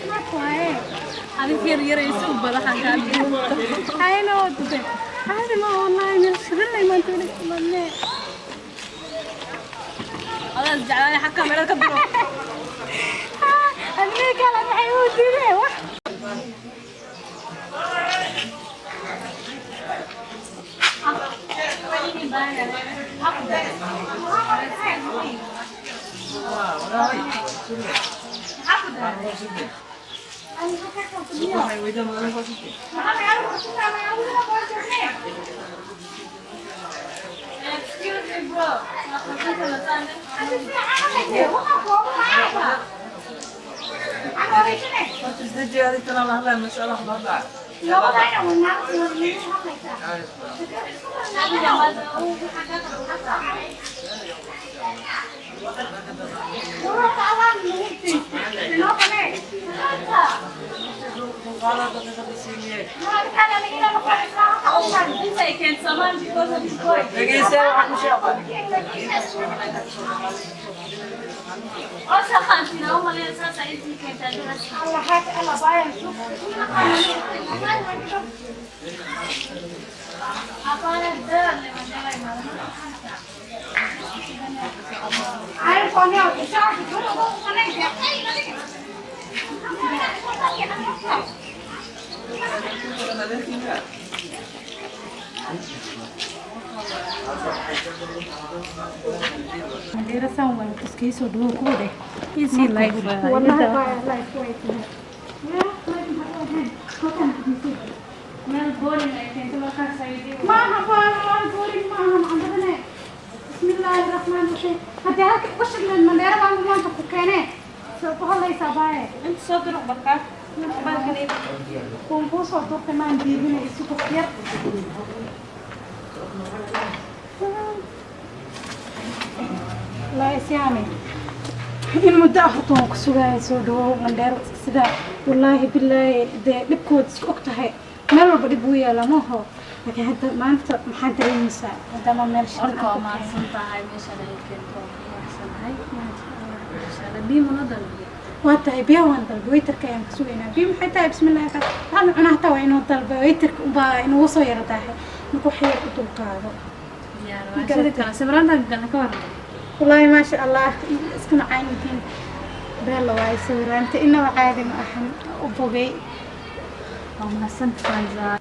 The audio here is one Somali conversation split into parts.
Smart waaye. Adi fiir yarayso u badaxa kaa. I know today. Caadi ma wallahi, meel shidan lay maanta weli imadne. Adaas jeclaanay xag kamerada ka duro. Adiga kale maxay u diideen wax? Excuse me, bro. Inta ay keensamaan because of this boy. Oo shaqaantina u maleyn saas ay intii keentaa diras. Afaana daar le mandala imaada. Mandheera saan waa iskiisoo dhawo ku wade. Easy life. Wallahi baa life way tahay. Halkan fadhiiso. Meel boring ay keento markaas ay diido. Maaha baa boring maaha macandadane. Bismillaahi raxmaani raxiim. Haddii halka uga shignayd Mandheera baan maanta ku keenee. Soo ku hadlaysaa baaye. Inta soo diro barkaa. Balkan ii. Kuwan kuu soo duurtay maan diidinay isu yar. Wallaahi siyaame. In muddo ah horta waan ku sugaaya, soo dhawow Mandheero iska sidaa. Wallaahi billaahi, dee dhibkooda iska og tahay. Meel walba dhib wuu yaalaa maaho. Laakiin hadda maanta maxaa dareemaysaa maadaama meel shidan Horta aan waa ku keenay? Mahadsan tahay meeshan ay keento, waa ku mahadsantahay. Masha Allah, biyo mana dalbiyo. Waa tahay, biyaha waan dalbay, waiterka ayaan ka sugaynaa. Biyo maxay tahay? Bismillahi raxmaan waxaan cunaa hataa waa inoo dalbay, waiterka unbaa inugu soo yara daahay. Marka wax yar u dulqaado. Diyaar waa. Sidoo kale sawiraantan galna ka waran. Wallaahi maasha Allah, iska macaan yihiin. Beella waaye sawiraanta, inaba caadi ma ahan, u bogay. Waa mahadsantahay Faiza.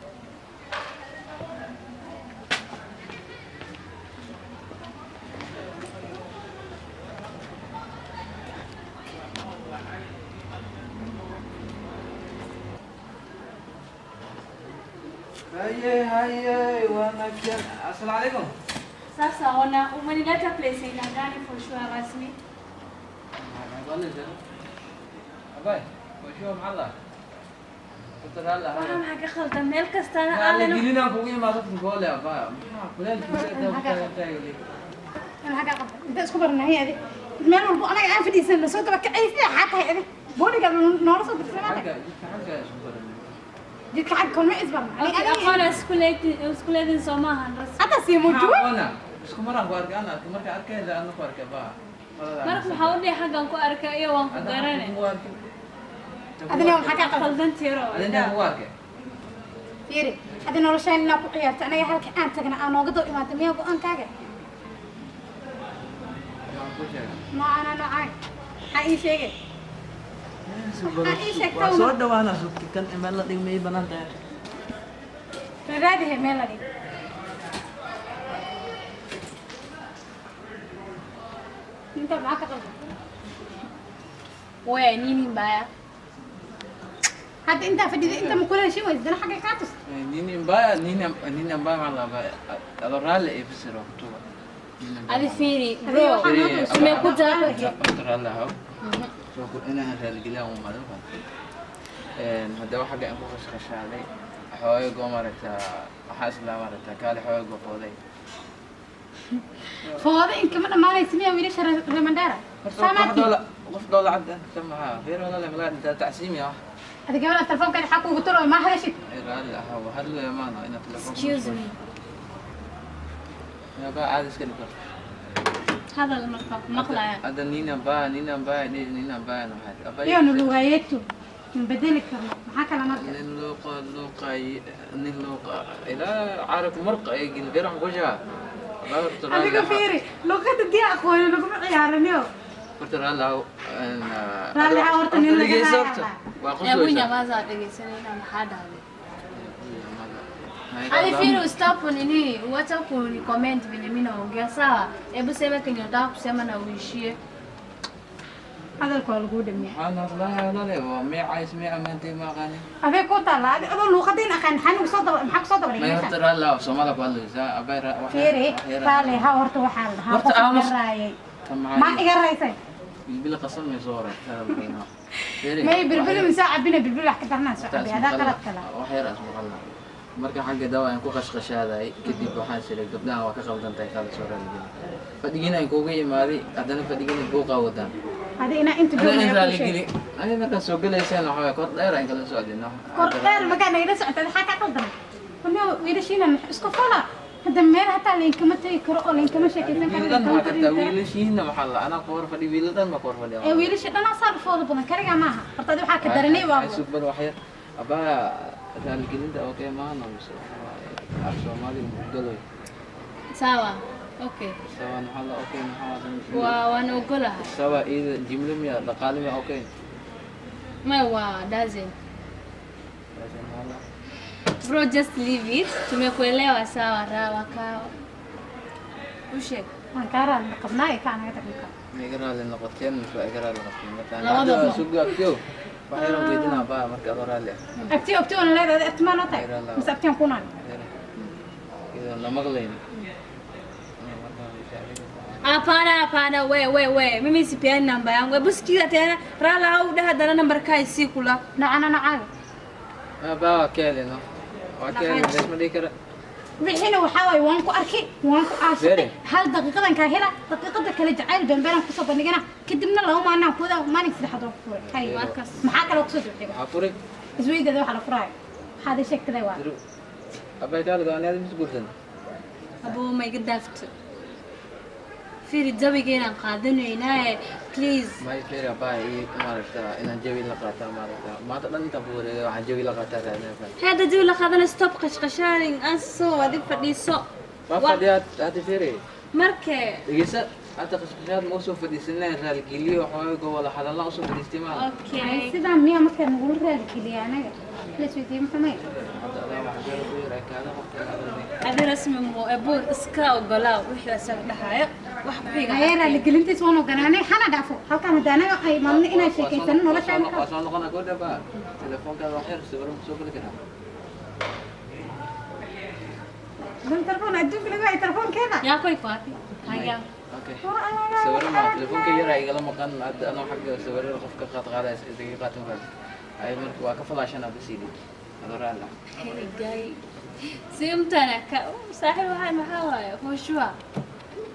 Haye haye, wanaagsan. Asalaamu calaykum. Sasa ona umenileta place aina gani for sure rasmi? Abay, washuwa maxaa la Waxaa maxaa ka khaldan meel kastaana la aaleno. gelinaan kugu imaado dadka goole abay, maxaa kuleelkiisa taagay? Maxaa kaa qabta inta isku barnahay adi? Meel walbo anaga aan fadhiisan soo daba kacaysa, xaa tahay adi? Booliga noola soo dirsan maanta. Xagga jidka, xagga isku baran. Jidka xagga kolma isbarna. Okay, aqoon isku leedin soo maahan rasmi. Hadda sii mujuwa. Aqoona isku maraan ku arkay, ana arkay marka arkayda, ana ku arkay baa. Marka maxaa u dhihi xaggan ku arkay iyo waan ku garanay. Adina maxaa kaa qaldan? Khaldan tiro. Adina kugu arkay. Fiiri, adi noloshaan inaa ku ciyaarta, anaga halka aan tagna aa nooga daba imaata, miyaa go-aankaaga? Waan ku sheegay. Noocana noocaan maxaa ii sheegay? Waxaa ii sheegtay. Waa soo dhawaana sugti kan meel la dhigmay banaan tahay. Raadihe meel la dhig. Inta maxaa ka qaldan? Wewe nini mbaya? Hadda intaa fadhida inta ma kula heshin weysa dana xagga kaa tus. Nini mbaya, nini nini mbaya, maxaa la abay, adoo raalli ay fasiro kutuba. Adi fiiri Adiga bro. waxaa noo dul Tumekuja hapa. Horta raalli ahow. Soo ku inaan raalligeliyaan u madan. Haddaba xagga aan ku khashkhashaaday xoogo maaragtaa, waxaa islaa maaragtaa kaali xoogo fooday. Fooda inkama dhammaanaysa miyaa wiilasha reer Mandheera? Horta Saamaadkii. Qof dhoola cad samaha feer walaale malaga inta tacsiimi ah. Adiga gabadha telefoonkeeda xaq kuugu talo ma hadashid. Ay raalli ahaa waa hadlaya maana inaad telefoon. Excuse me. Ya baa caadi iska dhigto. Hadal marka maqlaya. Hadda nina baa nina baa nina baa waxaad Iyo nulugayeetu ma bedeli karno, maxaa kala marka? Nin luuqa luuqay nin luuqa ilaa carab murqa ay gil feer wax ku jaa. Adiga fiiri, luqada dii aqooni laguma ciyaaraniyo. Horta raalli ahaw. Raalli ahaw, horta nin laga dhegeyso raaca. Horta waa Hebu qoslaysaa. nyamaza, dhegeysanayna, maxaa dhahday? Hadi Firu, stop nini, wacha kuni comment venye mimi naongea, sawa? Hebu sema kenye unataka kusema na uishie. Hadalka waa laguu dhamiya. Waxaan hadlahay walaale waa meecays mee ammaantay ma aqaanin. Adee ku taala adi adoo luuqadiin aqaan, maxaa nugu soo daba, maxaa kusoo daba May dhigay horta meesha? Raalli ahaw, Soomaaliya ku hadlaysaa abay wax Fiiri, wax yar- raalli ahaw horta waxaa la dhahaa Horta qof iga aamus. raayay. Tan Ma maxaa iga raysay? Bilbil qasam may soo horay. May bilbil misoo cabina, bilbil wax ka darnaa soo cabi, adaa qalad kala. Wax yar asmaqalna marka xagga dawa aan ku qashqashaaday kadib waxaan siray gabdhahan waa ka qaldantahay qalad soo raaligeli fadhigina aan kuuga imaaday haddana fadhigina buuqaa wadaan. Adi inaa inta Ana in joogna. raaligeli ani markaad soo gelaysaan waxaa waye kor dheer aan kala socdino. Kor dheer magaa nagala socota, maxaa kaa qaldan? Wani wiilashiina isku fala hadda meel hataa laynkama tegi karo oo laynkama sheekaysan karo. Wiil dhan laynkama maxaa kartaa fadhiin karo. Wiilashiina maxaa la anaa koor fadhi, wiilal dhan baa koor fadhiya. Ee wiilasha dhan asaa dhufooda badan, kaligaa maaha. Horta adi waxaa ka daranay waa Sugban wax yar abaa raaligelinta okay maahana mise waxaa waaye af Soomaali galoy. Sawa. Okay. Sawa maxaa la okay maxaa Waa waan ogolahay. Sawa iyada jimlo miya dhaqaale miya okay? May waa doesn't. Bro, just leave it. Tumekuelewa, sawa, rawa kao. Ushe. Waan kaa raali qabnaa ee kaa naga tagno. Ma iga raali noqoteen mise waa iga raali qabteen marka? Labadaba. Sugu abtiyo wax yaran weydinaa baa marka adoo raalli ah. Abti abti oona leedahay, abti maa noo tahay mise abtiyan kunaan? Iyadoo la maqlayn. Hapana, hapana, we we we. Mimi sipeani namba yangu. Hebu sikiza tena. Rala au daha dana namba kai sikula. Nocana nocaaga. Baa waa ka helino, waa ka helin lesma dhihi kara. Wixiina waxaa waaye waan ku arkay, waan ku aashiqay. Beere. Hal daqiiqadan kaa hela, daqiiqada kale jacayl beenbeenaan kusoo bandhigana, kadibna laba maalinaan kuwada, maalinka saddexaad waan ku furay. Hay, Markaas. Maxaa kaloo kusoo dibxiga? Waxaa furi. Isweydeeda waxa la furaayo waxaad ii sheegtaday waa Diru abay taaliga ani aad mis guursan. Abu ma iga daafto. Fiiri, jawigeynaan qaadanaynaa, please. May feer abaa iyo maaragta inaan jawi la qaataa maaragta maanta dhan intaan ku wareegay waxaan jawi la qaataa raadinaysaa. Hada jawi la qaadana, stop qashqashaarin aso adig fadhiiso. Ma fadhiyaa hadda, feere. Markee? Dhegeysa, hadda qashqashaad ma usoo fadhiisanaa, raaligeliyo waxooga wada hadalna usoo fadhiistay maaha. Okay. Sidaa miyaa markaa nagula raaligeliya anaga la isweydiiyey maxamay? Hadda adaa wax beer ku yar ekaada qofka hadalnay. Adi rasmi mo ebu iska ogolaa wixii asaga dhahayo wax ku xiga. Haya, raaligelintiis waan ogolaanay, hana dhaafo halkaan hadda anaga ay maalin inaan sheekaysano nolosha. Waa soo noqona goodha baa telefoonkaada wax yar sawiro ma soo geli karaa? Dan telefoon adduunka lagu hay telefoonkeeda. Yaa koy wapi? Haya. Okay, sawiro ma telefoonka yar igala maqan hadda anoo xagga sawirada qofka qaad qaadaya isaga qaatan baa ay marka waa ka falaashan hadda siidhi adoo raalli ah. Hey guy. Si mtu anaka saaxiib waxaan maxaa waaye for sure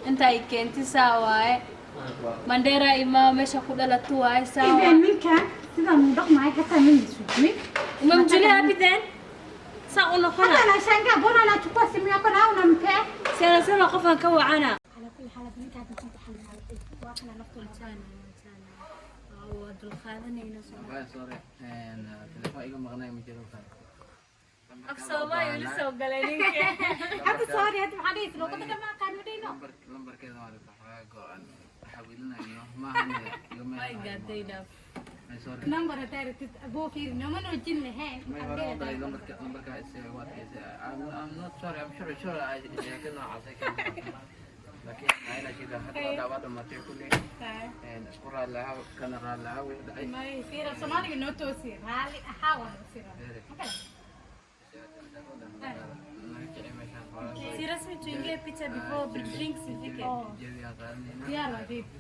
inta ay keentay saa waaye Mandera imaa meesha ku dhalatu waaye saa Idan waaye. Ninkan sidaan uu dhaqmahay hataa min sujui. Umemjulia wapi then? Saa u noqona. Hata anashangaa mbona anachukua simu yako na unampea? Si anasema qofaan ka wacana. على كل حال ninkaas inta xal waa kana naftooda. Waa dulqaadanayna soo. Abaa sorry, telefoon iga maqnay ma jiro kan. Af Soomaali ula soo galay ninka. Hadda sorry, hadda maxaa dhahaysa? Luqada kama aqaan madhayno. Lambarkeeda waa waxaa go-an xawilinayno maahan igama. Way gaadhay dhaaf. Sorry. Number haddaa rabtid aboo fiiri nooma noojin lahayn. May hore u dalay lambarka lambarka is waad kaysay. I'm not sorry, I'm sure sure I sheeko noocaas ay keentay laakiin ayna shida hadda waa daawa dhamaatay kulli isku raalli ahaa kana raalli ahaa wixii dhacay. May fiiri, Soomaaliga noo toosi, raalli ahaa waa lagu sii Beere. Raali. Naga kici meeshaan xoolaha. Si rasmi tuingie picha before drinks ifike. Jawi aan qaadanayna. Diyaar waa babe.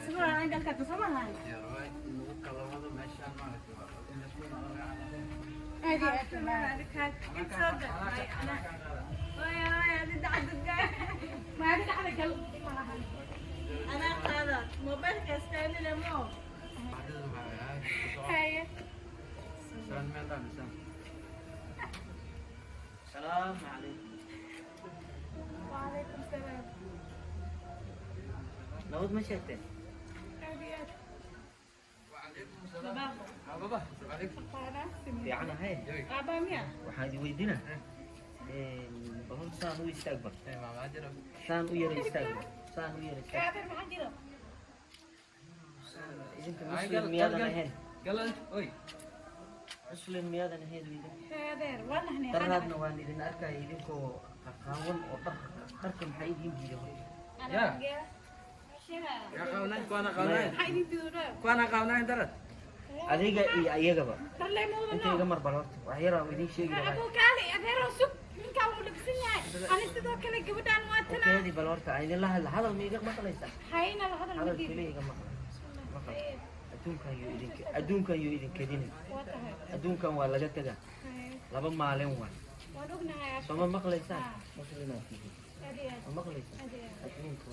Sawir aan galka ka samahay. Diyaar waay nagu kala wado meeshaan maaragtay waa in laisku Aad iyo aad. Inta soo gal. Way way adi dacad gal. Ma adi dhexda gal. Anaa qaada mobilka istaanile mo. Haye. Saan meel dhaan saan. Salaamu calaykum. Wacalaykum salaam. Nabad ma sheegteen? Aad iyo aad. Baba. Salaam. Fiican ahayn. Aabaa miya? Waxaan idin weydiinaa, bal saan u istaag, bal saan u yara istaag, bal saan u yara istaag. Adeer, maxaa jira? Idinka muslim miyaadan ahayn? Galal, oy. Muslim miyaadan ahayn idin? Adeer, waa nahnay. Daraadna waan idin arkaya idinkoo qaqaawan oo dharka, dharka maxaa idiin diiday horta? Ya. Ya qawnayn kuwana qawnayn. Maxaa idin diidaa? Kuwana qawnayn darad. Adiga iyo iyagaba Darley ma inta wadano. iga mar bal horta wax yaraa idin sheegi rabaa. Abuu, kaali adeeroo, sug, ninkaa wuu labisan yahay. Ani sidoo kale gabadhaan waa tanaa. Okeedi, bal horta aan idinla hadla. Hadal ma iga maqlaysaa? Hayna la hadal. Hadal Ma diid. keliya iga maqla, maqla. Adduunkan yuu idinka, adduunkan yuu idin kedinin. Waa tahay. Adduunkan waa laga tegaa. Haye. 2 maalin waa. Waan ognahay, aabbo. Sooma maqlaysaan? Ah. Muslimaad tihiin. Aad iyo aad. Ma maqlaysaan? Aad iyo aad. Adduunka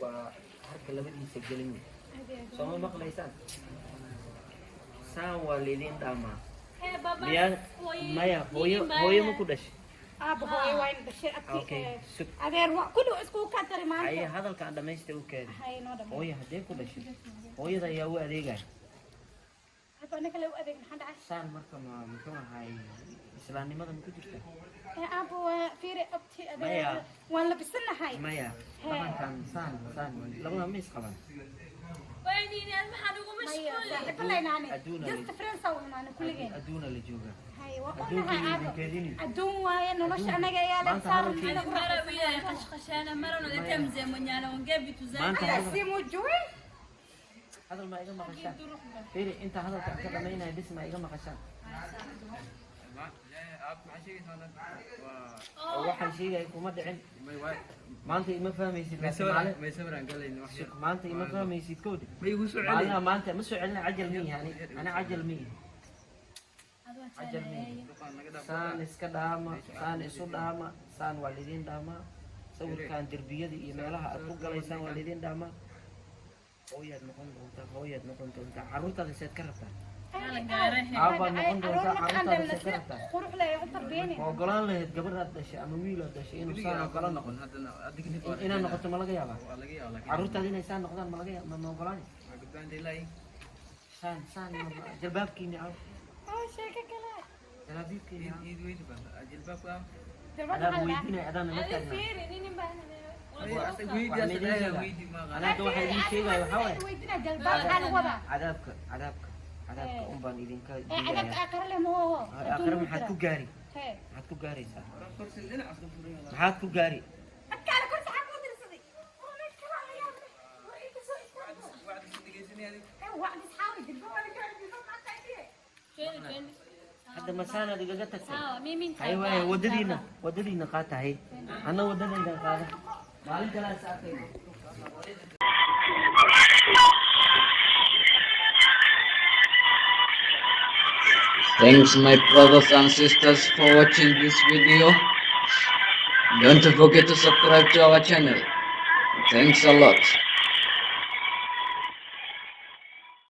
waa harka labadiisa gelin. Aad iyo aad. Sooma maqlaysaan? Saan waa laydin dhaamaa. Hee baba. Miyaa maya, hooyo, hooyo ma ku dhashay? Aabbo, hooyo waa in dhashay abti. Okay, sug. Adeer, waa kulli waa iskugu kaa dari Haye, maanta. Hadalkaan dhamaysta, u keedi. Haye, noo dhamay. Hooyo haddee ku dhashay, hooyada ayaa u adeegaya. Aabbo, anaga le u adeeg, maxaa dhacay? Saan marka ma muxuu ahaay, islaamnimada ma ku jirta? Ee aabbo, waa fiiri abti adeer. Maya. Waan labisanahay. Maya, dhaqankan saan saan labada ma isqaban. Wayniini, aad maxaa nugu Maya, mashquuli? saaxiibo laynaane. Adduuna Just friends aa unaane kulligeen. Adduuna la joogaa. Haye, waa Adduunka ognahay iyo aabbo. idinkeedini. Adduun waaye nolosha, anaga ayaa le Maanta saaran. hadalkii- Mara wiya qashqashaana, mara unaletea mzee mwenye anaongea vitu zake. Maanta Alla hadal si muujiyey. Hadal ma iga maqashaan? Fiiri, inta hadalka ka dhamaynaya bis ma iga maqashaan? Oo waxaan sheegaya kuma dhicin. Maanta ima fahmaysid, laakiin sug, maanta ima fahmaysid kowdi. Maalinaha maanta ma soo celina. Cajal miyi ani, ana cajal miyi, cajal miyi. Saan iska dhaama, saan isu dhaama, saan waa laydin dhaamaa. Sawirkan derbiyada iyo meelaha aad ku galaysaan waa laydin dhaamaa. Hooyaad noqon doontaa, hooyaad noqon doontaa. Carruurtaada seed ka rabtaa? Aabbaad noqon doontaa, carruurtaada seed ka rabtaa? Qurux leh u tarbiyeyne. Ma ogolaan lahayd gabadhaad dhashay ama wiilaad dhashay inuu saan oo kale noqon, inaad noqoto? Ma laga yaabaa carruurtaada inay saan noqdaan? Ma laga yaab ma ogolaanaysa saan saan jalbaabkiini aw? Oo sheeko kale. Jalaabiibkiini aw? Jalbaab Adaa maxaa la dhahaa? weydiinaya, adaana la Adi taagnaa. fiiri, nini baa Waxaan idin sheegaa, anaga waxaa idin sheegaya waxaa waaye Weydiinaa jalbaab maxaa lagu wadaa? Cadaabka, cadaabka, cadaabka un baan idinka Ee cadaabka digayaa. aakhira leh ma oo. Aakhire maxaad ku gaari? Hee. Maxaad ku gaaraysaa? Maxaad ku gaari? Adkaale kursi xaq u dirsaday. Oo mid kale la yaab leh. War inta soo istaagto. Ee wacdi isxaawi jilbaab waa la gaari, jilbaab maxaa tahay? Hadda masaanaad igaga tagtay. Sawa, mimi Hay waay, waddadiina, waddadiina qaatahay, anna waddadaydan qaada. Maalin kale is arkayna. Thanks, my brothers and sisters, for watching this video. Don't forget to subscribe to our channel. Thanks a lot.